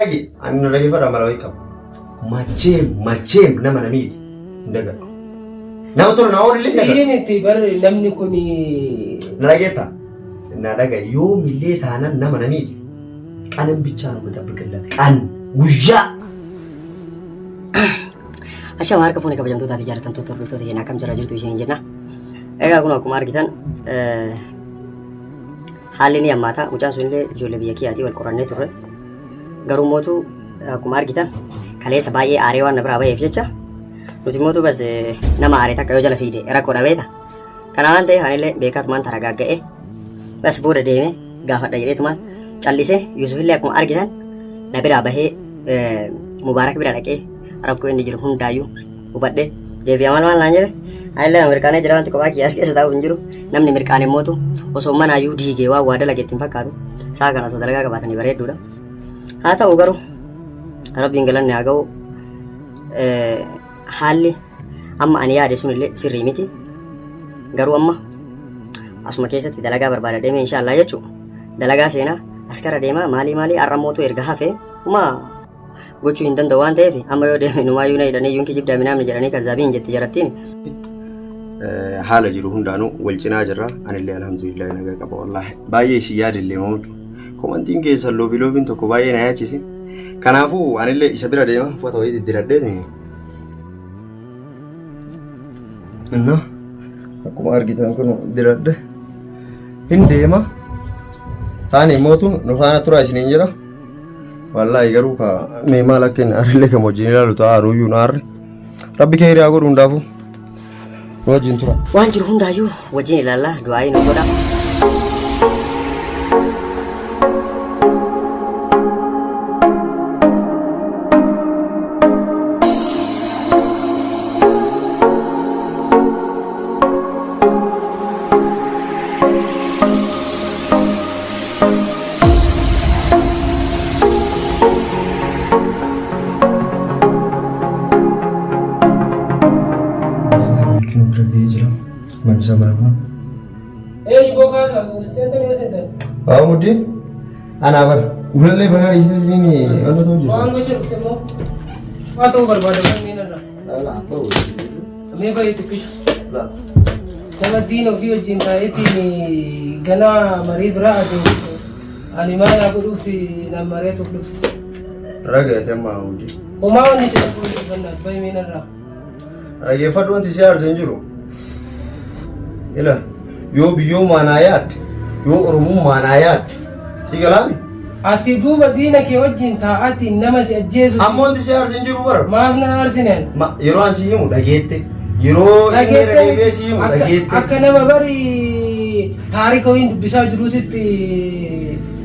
Dhagi ani na dhaggeeffadha mala wayii qaba. Macheem macheem nama na miidhe hin dagadhu. Nama tola na oolu illee hin dagadhu. Sii miti bar namni kun Na dhageetta? Na dhaga yoomillee taanan nama na miidhe. Qanan bichaa nu mixabbiqillate. Qan guyyaa. Ashama harka fuune kabajamtootaa fi jaallatamtoota hordoftoota keenya akkam jira jirtu isiniin jenna. Egaa kun akkuma argitan haalli ni hammaata. Mucaan sun illee ijoollee biyya kiyyaatii wal qorannee turre. Garuu mootu akkuma argitan kaleessa baay'ee aaree waan na biraa baheef jecha nuti mootu bas nama aaree takka yoo jala fiide rakkoo dhabeeta. Kana waan ta'eef anillee beekaatumaan taragaagga'e bas booda deeme gaafadha jedheetumaan callisee Yuusufillee akkuma argitan na biraa bahee Mubaarak bira dhaqee rakkoo inni jiru hundaayyuu hubadhe deebi'a maal maal naan jedhe anillee mirqaanee jira wanti kophaa kiyya as keessa taa'uuf hin jiru namni mirqaane mootu osoo manaayyuu diigee waan waa dalage ittiin fakkaatu isaa kana osoo dalagaa qabaatanii bareedduudha haa ta'u garuu rabbiin galanni haa ga'u haalli amma ani yaade sun illee sirrii miti garuu amma asuma keessatti dalagaa barbaada deeme inshaallah jechuu dalagaa seenaa askara deemaa maalii maalii har'a mootu erga hafe uma gochuu hin danda'u waan ta'eef amma yoo deeme numaayyuu na hidhanii yuun kijibdaa minaamni jedhanii kazzaabii hin jette jarattiin. Haala jiru hundaanuu wal cinaa jirra. Anillee alhamdulillah nagaa qaba wallaahi. Baay'ee isin yaadillee mamutu. Komantiin keessan loobii loobiin tokko baay'ee na yaachise. Kanaafuu anillee isa bira deema uffata wayii diddiradhee. Inna akkuma argitan kun diradhe hin deema. Taani mootu nu faana turaa isiniin jira. Wallaahi garuu ka mee maal akka inni aarrillee kan wajjin ilaalu ta'a anuyyuu hin aarre. Rabbi kee hiriyaa godhu hundaafuu nu wajjin tura. Waan jiru hundaayyuu wajjin ilaalla du'aayii nu godha. Kinoo bira gahee jira. Manni isaa mana kana. Eenyu bookaa ta'u seentan yoo seentan. Haa muddin. Anaa bara. Ulallee banaa dhiisee wanta ta'u jira. Waan gocha dhufte immoo waa ta'uu barbaada manneen irraa. Mee baay'ee xiqqishu. Nama diina ofii wajjin taa'eetiin ganaa marii biraa adeemsisu. Ani maal haa godhuuf nan mari'atuuf dhufte. Ragaate amma hojii. Homaa wanni si dhaquu hin dhufannaat bahi mee narraa. Dhaggeeffadhu wanti si aarse hin jiru. Ila yoo biyyoomaa naa yaadde yoo oromummaa naa yaadde si galaami. Ati duuba diina kee wajjin taa'aatiin nama si ajjeesu. Amma wanti si aarse hin jiru bara. Maaf na aarsine ani? Ma yeroo an si himu dhageette. Yeroo inni irra deebi'ee si himu Akka- dhageette. Akka nama bari taarika wayiin dubbisaa jiruutitti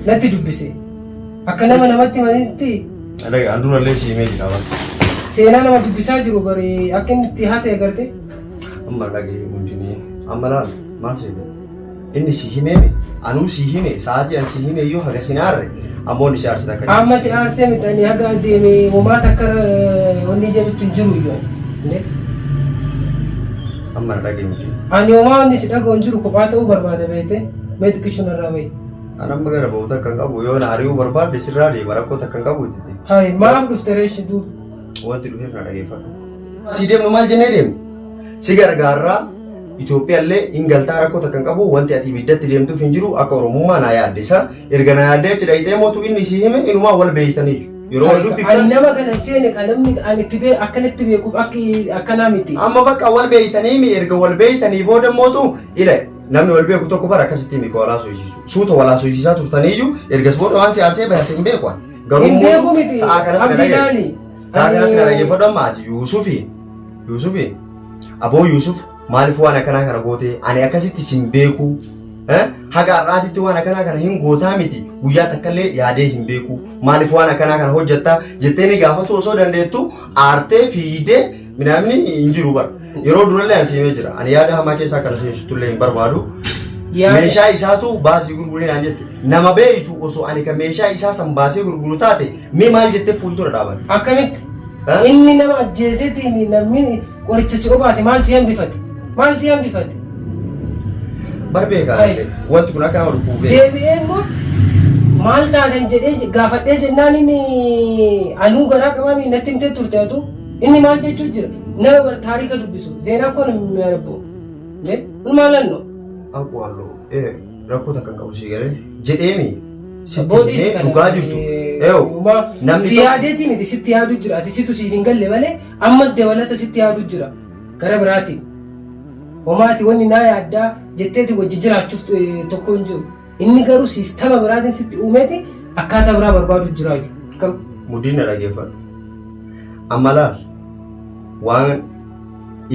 natti dubbise. Akka nama namatti himanitti Dhaga an durallee si himee jira bara. seenaa nama dubbisaa jiru bari akka inni itti haasa'e garte. Amma dhagee hundinii amma laal maal seete? Inni si himeemi anuu si hime sa'aatii an si hime iyyuu haga sin aarre ammoo inni si aarsite akka Amma si aarsee miti ani haga deeme homaa takka wanni jedhutti hin jiru iyyuu. ani. Amma na dhagee miti. Ani homaa wanni si dhaga'u hin jiru kophaa ta'uu barbaada beekte mee xiqqishu narraa bahi. An amma gara ba'u takka hin qabu yoo na ari'uu barbaadde sirraa deema rakkoo takka hin qabu itti. Hayi maaf dhufte reeshi duuba. Wanti dhufeef na dhageeffadhu. Si deemnu maal jennee deemnu? Si gargaarraa Itoophiyaallee hin galtaa rakkoo takka hin qabu wanti ati ibiddatti deemtuuf hin jiru akka Oromummaa naa yaadde isa erga naa yaaddee achi dhayxee mootu inni si hime inumaa wal beeytaniiyyu. Yeroo wal Ani dubbiftan nama kana hin seene kan namni ani itti bee akkanatti beekuuf akki akkanaa miti. amma bakka wal beeytanii mi erga wal beeytanii booda mootu ila namni wal beeku tokko bara akkasitti mika walaa soyisiisu suuta walaa soyisiisaa turtaniiyyu ergas booda waan si aarsee bahate hin beeku ani. Garuu Hin beeku mootu miti. sa'aa kanatti na Abdii dhagaye. laali. Sa'aa kanatti na dhaggeeffadhu amma ati Yuusufi Yuusufi aboo Yuusuf maaliif waan akkanaa kana goote ani akkasitti sin beeku eh? Haga har'aatitti waan akkanaa kana hin gootaa miti guyyaa takkallee yaadee hin beeku maaliif waan akkanaa kana hojjetta jettee ni gaafatu osoo dandeettu aartee fiidee minaamni hin jiru bara yeroo durallee ani siimee jira ani yaada hamaa keessaa kana seensitullee hin barbaadu Yaada- meeshaa isaatu baasii gurgurii naan jette nama beeytu osoo ani kan meeshaa isaa san baasee gurguru taate mee maal jettee fuuldura dhaabatte Akkamitti? Eh? Inni nama ajjeesetiin namni qoricha si obaase maal si hambifate? Maal si hambifate? Bar beekaa Ai. wanti kun akka nama dhukkubee. Deebi'ee immoo Maal taatan jedhee gaafadhee jennaan inni anuu garaa qabaami natti himtee turte atu inni maal jechuu jira nama bar taarika dubbisu zeenaa koon የሚያነቡ እንዴ ምን ማለት ነው? Aquwaallo rakkoo takka hin qabu si galee jedheemi sitti Abbootii himee kana dhugaa jirtu. Eeyo namni si tokko yaadeetii miti sitti yaadu jira ati situ siif hin galle malee ammas dabalata sitti yaadu jira gara biraatiin. Homaati wanni naa yaaddaa jetteeti wajji jiraachuuf tokko hin jiru. Inni garuu siistama biraatiin sitti uumeeti akkaataa biraa barbaadu jira. Akkam? Muddiin na dhageeffadhu. Amma laal waan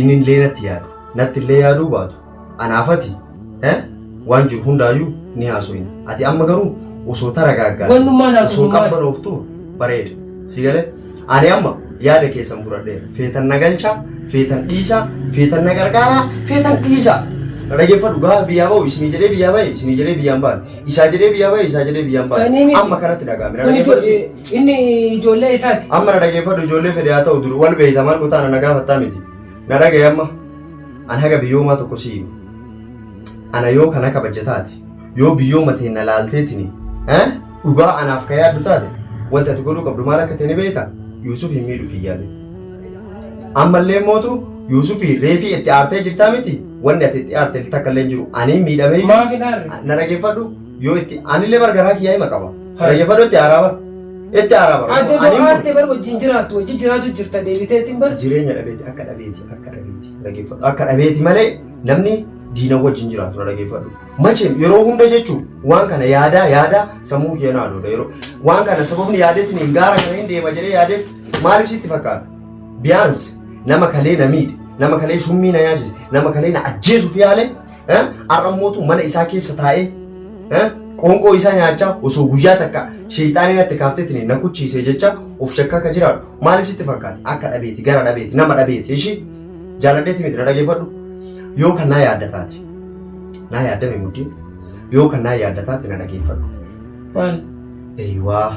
inni illee natti yaadu natti illee yaaduu baatu anaafati waan jiru hundaayyuu ni haasoyna. Ati amma garuu osoo taragaaggaate Wannummaan osoo haasofnu maali? qabbanooftu bareeda. Si galee ani amma yaada keessan fudhadheera. Feetan na galchaa, feetan dhiisaa, feetan na gargaaraa, feetan dhiisaa. Na dhageeffadhu gaafa biyyaa bahu isinii jedhee biyyaa bahe isinii jedhee biyyaan baane. Isaa jedhee biyyaa bahe isaa jedhee biyyaan baane. Sanii miti. Amma kanatti dhaga'ame. Na Kun dhageeffadhu si. inni ijoollee isaati. Amma na dhageeffadhu ijoollee fedhe haa ta'u dur wal beeyta maal gotaa na gaafattaa miti. Na dhagaye amma an haga biyyoomaa tokko si hima. Ana yoo kana kabajja taate yoo biyyooma ta'e na laalteetini dhugaa anaaf ka yaaddu taate wanti ati godhuu qabdu maal akka ta'e ni beektaa? Yuusuf hin miidhuuf hin yaalin. Ammallee mootu Yuusufii reefii itti aartee jirtaa miti wanni ati itti aarte takka illee hin jiru. Ani miidhamee Maaf hin aarre? Na dhageeffadhu yoo itti anillee bar garaa kiyyaa hima qaba. Na dhageeffadhu itti aaraa bar. Itti aaraa bar. Ati Ani odoo aarte bar wajjin jiraattu wajjin jiraatu jirta deebiteetiin bar. Jireenya dhabeeti akka dhabeeti akka dhabeeti dhageeffadhu akka dhabeeti malee namni diina wajjin jiraatu na dhageeffadhu. Macheem yeroo hunda jechuun waan kana yaadaa yaadaa sammuu kiyya na adoodha yeroo waan kana sababni yaadeetiin gaara kana hin deema jedhee yaadeef maaliif sitti fakkaata? Biyaans nama kalee na miidhe, nama kalee summii na nyaachise, nama kalee na ajjeesuuf yaale har'a mootu mana isaa keessa taa'ee qoonqoo isaa nyaachaa osoo guyyaa takka sheeyxaanii natti kaafteetiin na kuchiise jecha of shakkaa akka jiraadhu maaliif sitti fakkaata? Akka dhabeeti, gara dhabeeti, nama dhabeeti ishii jaaladheeti miti na dhageeffadhu. Yoo kan naa yaadda taate naa yaaddame muddiin yoo kan naa yaadda taate na dhageeffadhu. Maal? Eeywaa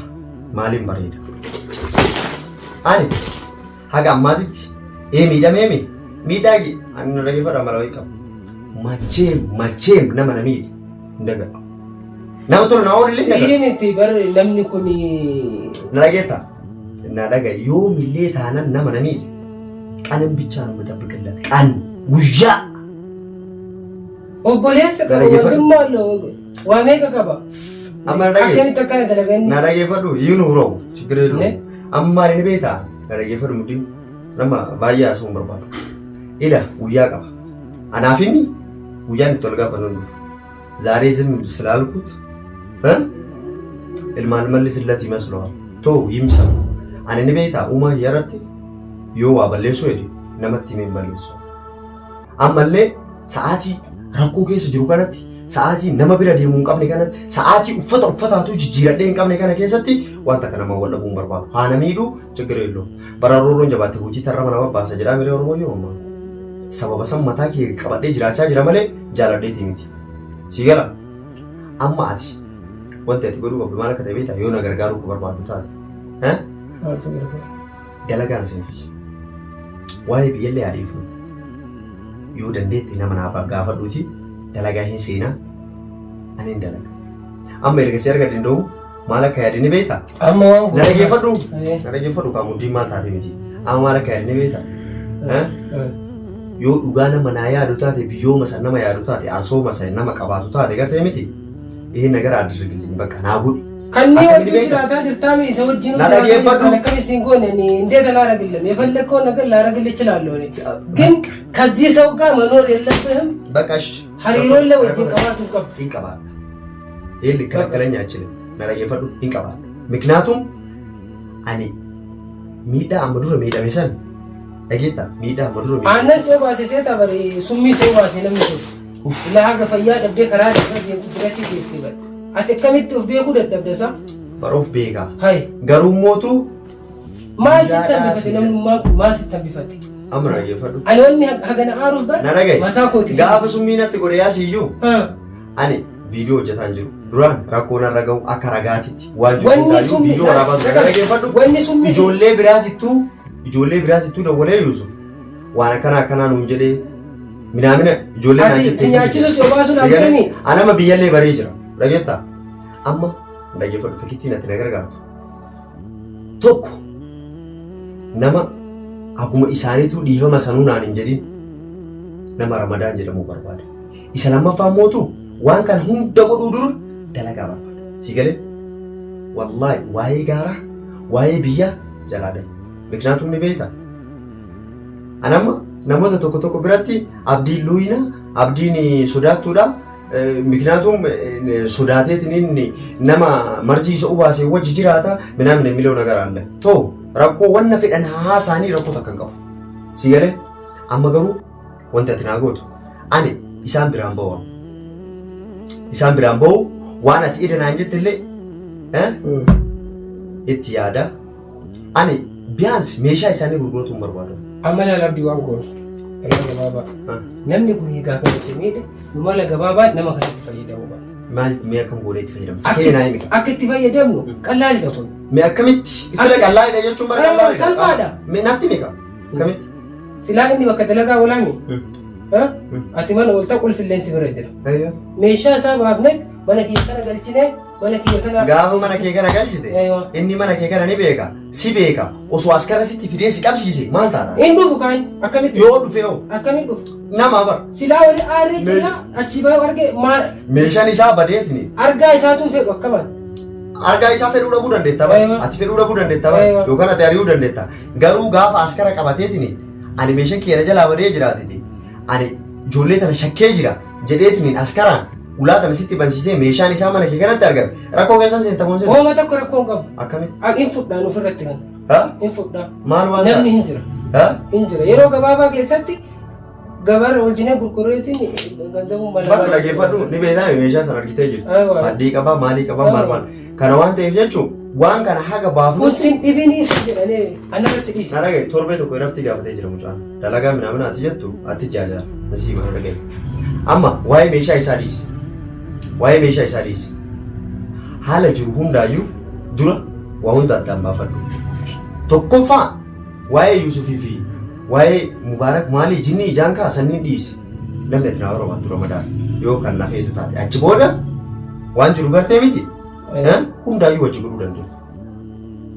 maaliin bareeda? Ani haga ammaatitti ee miidhamee mi miidhaa gi ani na dhageeffadhu amala wayii qaba. Macheem macheem nama na miidhe hin dagadhu. Nama tola naa oolillee hin dagadhu. Sii miti bar namni kun Na dhageetta? Na dhaga yoomillee taanan nama na miidhe qanin bichaa nu mixabbiqillat qan guyyaa. Obboleessa Na qaba dhageeffadhu. wandummaa waa meeqa qaba? Amma na dhagaye. Akkamitti akkana dalaganni? Na dhageeffadhu ይሁን ውረው ችግር የለውም። Ne? Amma maali ni beektaa? Na dhageeffadhu muddiin nama baay'ee haasa'uu hin barbaadu. Ila guyyaa qaba. Anaaf inni guyyaan itti wal gaafannu hin dhufu. ዛሬ ዝም ስላልኩት እ ilmaan ይመስለዋል። ተው ይምሰል። Ani ni beektaa uumaa kiyya irratti yoo waa balleessuu hedde namatti himee hin balleessu. Ammallee sa'aatii rakkoo keessa jiru kanatti sa'aatii nama bira deemuu hin qabne kanatti sa'aatii uffata uffataatu jijjiiradhee hin qabne kana keessatti wanta kana nama wal dhabuu hin barbaadu. Haana miidhuu ችግር የለውም. Bara roorroon jabaatte hojii tarrama nama baasa jedhaa miree Oromoo yoo ammaa. Sababa san mataa kee qabadhee jiraachaa jira malee jaaladheetii miti. Si gala amma ati wanti ati godhuu qabdu maal akka ta'e beektaa yoo na gargaaruu ka barbaaddu taate. Maal si gargaara? Dalagaan isin Waa'ee biyyallee haa dhiifnu. Yoo dandeette nama naaf gaafadhuuti dalagaa hin seenaa ani hin dalaga. Amma erga si argadhe danda'u maal akka yaade ni beektaa? Amma waan Na dhageeffadhu. Eh. Na dhageeffadhu kaa muddiin maal taate miti. Amma maal akka yaade ni beektaa? Eh? Yoo dhugaa nama naa yaadu taate biyyooma san nama yaadu taate arsooma san nama qabaatu taate gartee miti. ይሄን ነገር አድርግልኝ በቃ ና ጉድ Kanneen Akkamitti wajjin beekta? jiraataa jirtaa mi isa wajjin Na dhageeffadhu. akkam isin goone እኔ እንዴት አላደርግልህም? የፈለግከውን ነገር ላደርግልህ እችላለሁ። እኔ ግን ከዚህ ሰው ጋር መኖር የለብህም። በቃ እሺ hariiroon lee wajjin qabaatu qabdu. hin qabaadha. ይህን ሊከለከለኝ አይችልም። Na dhageeffadhu hin qabaadha. ምክንያቱም ani miidhaa amma dura miidhame san dhageetta miidhaa amma dura miidhame Aannan see baase see tabare summii see baase namni kun. Ilaa haga fayyaa dhabdee karaa irra deemtu dirasii deemte bare. Ati akkamitti of beekuu dadhabde sa? Baruuf beekaa. Hay. Garuu mootu Maal sitti Miidhaadhaa hambifate si namnummaan kun maal sitti hambifate? Amma na dhageeffadhu. Ani wanni hagana aaruuf bar Na dhagaye. mataa kooti. Gaafa summii natti godhe yaasiyyuu Ha. ani viidiyoo hojjetaa hin jiru. Duraan rakkoo narra gahu akka ragaatitti waan jiru Wanni hundaayyuu summii viidiyoo waraabaa ture. Na dhageeffadhu. Wanni summii Ijoollee biraatittuu dawwalee Yuusuf waan akkana akkanaa nuun jedhee minaamina ijoollee naan Ati jettee si nyaachisu si obaasuu Si galee? dhabdemi. Anama biyyallee baree jira. Dhageettaa? Amma Dhaggeeffadhu takkittiin ati na gargaartu. Tokko nama akkuma isaaniituu dhiifama sanuu naan hin jedhin nama Ramadaan jedhamu barbaada. Isa lammaffaa mootu waan kana hunda godhuu dura dalagaa barbaada. Si galee? Wallaahi waa'ee gaaraa, waa'ee biyyaa jalaa dhahe. Miknaatum ni beekta. Ani amma namoota tokko tokko biratti abdiin luuyina, abdiin sodaattuudha. Miknaatum sodaateetiin inni nama marzii isa ubaasee wajji jiraata minaamin የሚለው ነገር አለ። Too rakkoo wanna fedhan haasaanii rakkoo takka hin qabu. Si galee? Amma garuu wanti ati naa gootu ani isaan biraan ba'u. Isaan biraan ba'u waan ati ida naan jette illee itti yaada. Ani biyaans meeshaa isaanii gurguratu hin barbaadu. Amma laala abdii waan goonu. Karaa gabaabaa. Namni kun gaafa si miidhe nu mala gabaabaa nama kanatti fayyadamuu qaba. Maal mee akkam goonee itti fayyadamnu? Fakkeenya naa himi. Akka itti fayyadamnu qalaalidha kun. Mee akkamitti? Sila qalaalidha jechuun bara qalaalidha. Salphaadha. Mee natti himi kaa. Akkamitti? Silaa inni bakka dalagaa oolaami. Ati mana ooltaa qulfilleen si bira jira. Meeshaa isaa baafneet mana kiyya kana galchinee mana kiyya kana. Gaafa mana kee kana galchite inni mana kee kana ni beeka si beeka osoo askara sitti fidee si qabsiise maal taata? Hin dhufu kaan akkamitti? Yoo dhufe hoo? Akkamitti dhufu? Nama bara. Silaa wali aarree jira achi bahu arge maal? Meeshaan isaa badeetini. Argaa isaatu fedhu akkamaan? Argaa isaa fedhuu dhabuu dandeetta bara. Ati fedhuu dhabuu dandeetta bara. Yookaan ati ari'uu dandeetta. Garuu gaafa askara qabateetini ani meeshaan kiyya na jalaa badee jiraatiti. Ani ijoollee tana shakkee jira jedheetiniin askaraan ulaa tana sitti bansiisee meeshaan isaa mana kee kanatti argame. Rakkoo keessan seenta moo hin seentu? Hooma tokko rakkoo hin qabu. Akkamitti? Hin fudhaan ofirratti kan. Ha? Hin fudhaa. Maal waan Namni hin jira. Ha? Hin jira. Yeroo gabaabaa keessatti gabaarra oolchinee gurgureetiin ganzabuu mala. Bakka dhaggeeffadhu ni beektaa meeshaa sana argitee jirti. Aywa. Faddii qabaa maalii qabaa maal maal. Kana waan ta'eef jechuun waan kana haga Kun baafnu. sin dhibinii sin jedhanii anarratti dhiisa. Na dhagaye torbee tokko irratti gaafatee jira mucaan. Dalagaa minaamina ati jettu ati jaajaara. Asii mana dhagaye. Amma waa'ee meeshaa isaa dhiisi. Waa'ee meeshaa isaa dhiisi. Haala jiru hundaayyuu dura waa hunda addaan baafadhu. Tokkoffaa Waa'ee Yuusufii fi waa'ee Mubaarak maalii jinnii ijaan kaa sanniin dhiisi. Namni ati naa barbaaddu Ramadaan yoo kan na feetu taate achi booda waan jiru gartee miti hundaayyuu wajji godhuu dandeenya.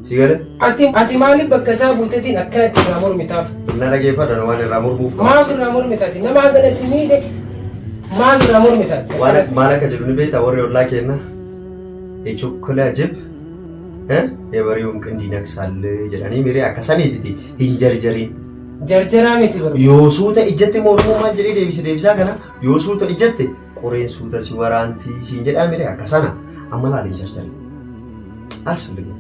Si galee? Ati ati maaliif bakka isaa buuteetiin akkanatti irraa mormitaaf? Na dhageeffadha waan irraa mormuuf qaba. Maaf irraa mormitaati? Nama hangana si miidhe maaf irraa mormitaati? Waan maal akka jedhu ni beektaa warri ollaa keenna. Echokkola jib የበሬውም ቅንድ ይነክሳል jedhanii miree akka saniititi hin jarjarin. Jarjaraa miti barbaadu. Yoo suuta ijjatte mormuu maal jedhee deebise deebisaa kana yoo suuta ijjatte qoreen suuta si waraanti siin jedhaa miree akka sana amma laal hin jarjarin. As filigu.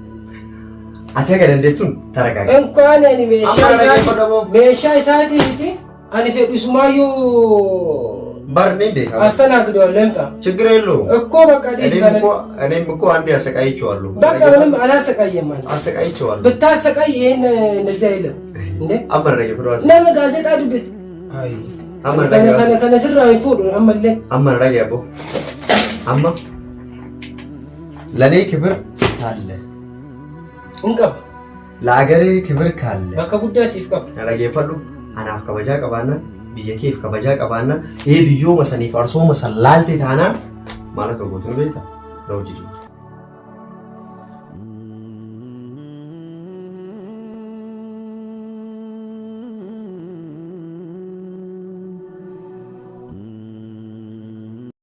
Ati haga dandeettuun taragaagi. Enkwaan ani meeshaa Amma isaatii dhaggeeffadhu moo? meeshaa isaatii miti ani fedhu isumaayyuu Bar ni beeka. አስተናግደዋለሁ። ልምጣ ችግር የለውም። እኮ በቃ ዲስ እኔም እኮ እኔም እኮ አንዴ አሰቃይቼዋለሁ። በቃ ምንም አላሰቃየም ማለት አሰቃይቼዋለሁ። ብታሰቃይ ይሄን እንደዚህ አይልም እንዴ አመረኝ ፍራስ ለምን ጋዜጣ ዱብ አይ አመረኝ ከነ ስራ ይፉዱ አመለ አመረኝ አቦ አማ ለኔ ክብር ካለ እንቀብ ለአገሬ ክብር ካለ bakka guddaa siif qaba. Na dhageeffadhu anaaf kabajaa qabaannaan biyya keef kabajaa qabaannaan ee biyyooma saniif arsooma san laalte taanaan maal akka gootu ni beekta na hojii deemta.